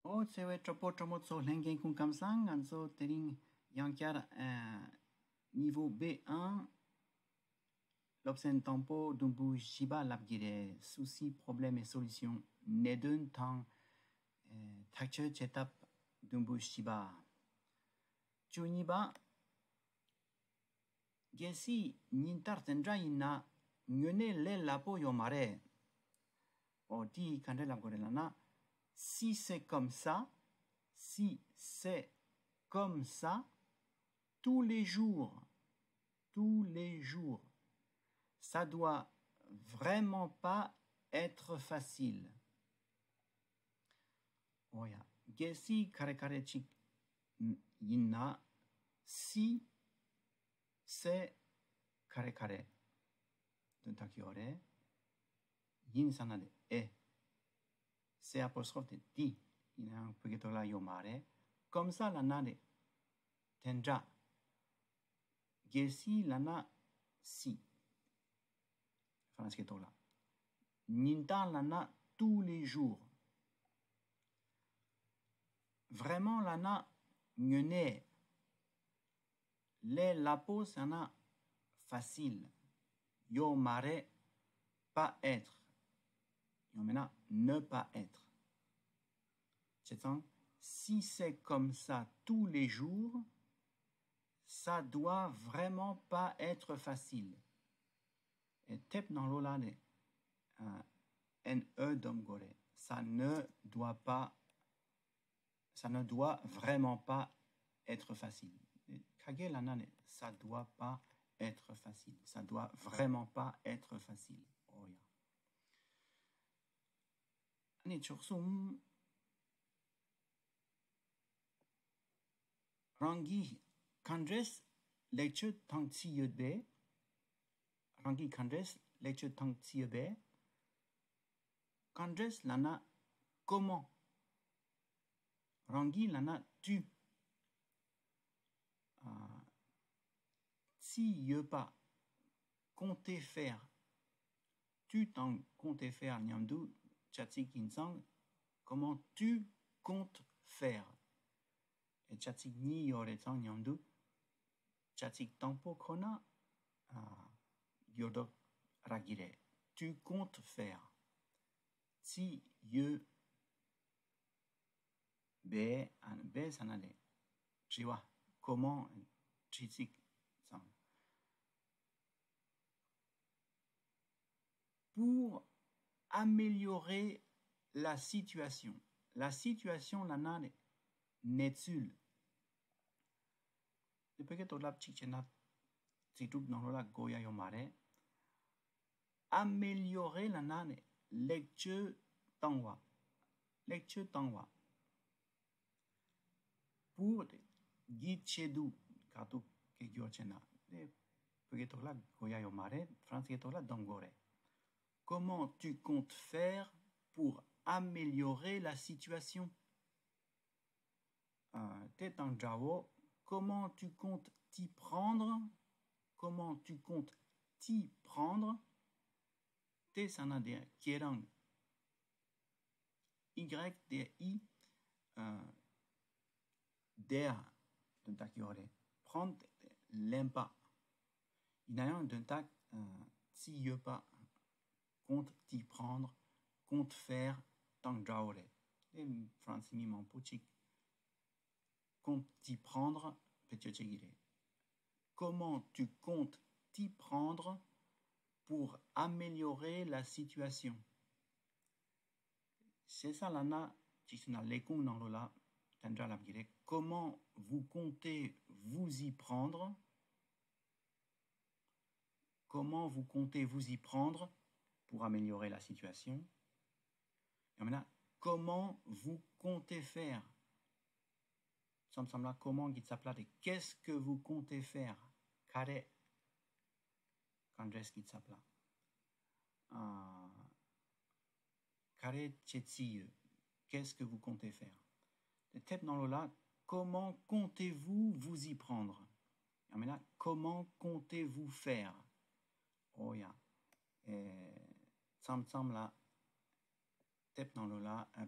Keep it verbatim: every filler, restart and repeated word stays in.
ཨོ་ཚེ་བའི་གྲོགས་པོ་གྲོགས་མོ་ཚོ་ལྷན་རྒྱས་སྐུ་ཁམས་བཟང་། ང་ཚོ་དེ་རིང་ཡང་བསྐྱར་ཨ་niveau B un སློབ་ཚན་དང་པོ་དུམ་བུ་བཞི་པ་ལབ་ཀྱི་རེད། Soucis, problèmes et solutions གནད་དོན་དང་ཨ་ཐག་གཅོད་བྱེད་ཐབས་དུམ་བུ་བཞི་པ། བཅུ་གཉིས་པ། གལ་སྲིད་ཉིན་ལྟར་དེ་འདྲ་ཡིན་ན་དངོས་གནས་ལས་སླ་པོ་ཡོད་མ་རེད། ཨོ་དེ་ག་འདྲ་ལབ་དགོས་རེད་ལབ་ན། Si c'est comme ça, si c'est comme ça, tous les jours, tous les jours, ça doit vraiment pas être facile. ཨོ་ཡ། གལ་སྲིད་ག་རེ་ག་རེ་ཅིག་ཡིན་ན། Si c'est ག་རེ་ག་རེ་དོན་དག་ཡོད་རེད། ཡིན་ས་ན་དེ་ཨེ། C'est apostrophe དེ་དེ་ཡིན་ན་ཡང་བོད་སྐད་ཐོག་ལ་ཡོད་མ་རེད། Comme ça ལབ་ན་དེ་དེ་འདྲ། གལ་སྲིད་ལབ་ན་si། ཧྥ་རན་སི་སྐད་ཐོག་ལ། ཉིན་ལྟར་ལབ་ན་tous les jours། Vraiment ལབ་ན་དངོས་གནས། ལས་སླ་པོ་ཟེར་ན་facile ཡོད་མ་རེད། Pas être ཡང་མིན་ན་ne pas être། བྱས་ཙང་si c'est comme ça tous les jours, ça doit vraiment pas être facile. ཨེ་དེབ་ནང་ལོགས་ལ་ནི་ཨ་N E སྡོམ་དགོས་རེད། Ça ne doit pas, ça ne doit vraiment pas être facile. ཁ་སྐད་ལབ་ན་ནི་ça doit pas être facile, ça doit vraiment pas être facile. ཨོ་ཡ། ཨ་ནི་ཕྱོགས་གསུམ། རང་གིས་ག་འདྲས་ལེགས་བཅོས་བཏང་རྩིས་ཡོད་པས། རང་གིས་ག་འདྲས་ལེགས་བཅོས་བཏང་རྩིས་ཡོད་པས། ག་འདྲས་ལབ་ན་comment། རང་གིས་ལབ་ན་tu། ཨ། རྩིས་ཡོད་པ། Compter faire. Tu དང་compter faire མཉམ་དུ་བྱ་ཚིག་ཡིན་ཙང་། Comment tu comptes faire? ཨེ་བྱ་ཚིག་གཉིས་ཡོད་རེད་ཙང་མཉམ་དུ་བྱ་ཚིག་དང་པོ་ཁོ་ན་ཨ་འགྱུར་ལྡོག་རག་གི་རེད། Tu comptes faire. རྩིས་ཡོད་པས། ཨ་ནི་པས་ཟེར་ན་ལས་དྲི་བ། Comment དྲི་ཚིག་ཙང་། Pour améliorer la situation. La situation ལབ་ན་ནི་གནས་ཚུལ། དེ་བོད་སྐད་ཐོག་ལབ་གཅིག་བྱས་ན་ཚིག་གྲུབ་ནང་ལོགས་ལ་དགོས་ཡ་ཡོད་མ་རེད། Améliorer ལབ་ན་ནི་ལེགས་བཅོས་བཏང་བ། ལེགས་བཅོས་བཏང་བ། Pour དེ་གི་ཆེད་དུ་ག་ཐུག་གི་སྐྱོར་བྱས་ན་དེ་བོད་སྐད་ཐོག་ལ་དགོས་ཡ་ཡོད་མ་རེད། ཧྥ་རན་སི་སྐད་ཐོག་ལ་སྡོམ་དགོས་རེད། Comment tu comptes faire pour améliorer la situation? ཨ། དེ་དང་འདྲ་བོ། Comment tu comptes t'y prendre? Comment tu comptes t'y prendre? དེ་ཟེར་ན་དེ་ཁྱེད་རང་། Y དེ་ཨི། ཨ། དེ་དོན་དག་ཡོད་རེད། Prendre ལེན་པ། ཡིན་ན་ཡང་དོན་དག་ཨ་རྩིས་ཡོད་པ། Compte t'y prendre, compte faire དང་འདྲ་བོ་རེད། དེ་ཧྥ་རན་སི་མི་མང་པོ་ཅིག compte t'y prendre བེད་སྤྱོད་བྱེད་ཀྱི་རེད། Comment tu comptes t'y prendre pour améliorer la situation? ཞེ་ས་ལབ་ན་ཅིག་བྱས་ན་ལས་ཁུངས་ནང་ལོགས་ལ་དེ་འདྲ་ལབ་ཀྱི་རེད། Comment vous comptez vous y prendre? Comment vous comptez vous y prendre pour améliorer la situation? ཡང་མིན་ན། Comment vous comptez faire? མཚམས་མཚམས་ལ་comment གི་ཚབ་ལ་དེ། Qu'est-ce que vous comptez faire? ག་རེ། ག་འདྲས་ཀྱི་ཚབ་ལ། ཨ། ག་རེ་བྱེད་རྩིས་ཡོད། Qu'est-ce que vous comptez faire? དེ་དེབ་ནང་ལོགས་ལ། Comment comptez-vous vous y prendre? ཡང་མིན་ན། Comment comptez-vous faire? ཨོ་ཡ། ཨེ། མཚམས་མཚམས་ལ་དེབ་ནང་ལོགས་ལ།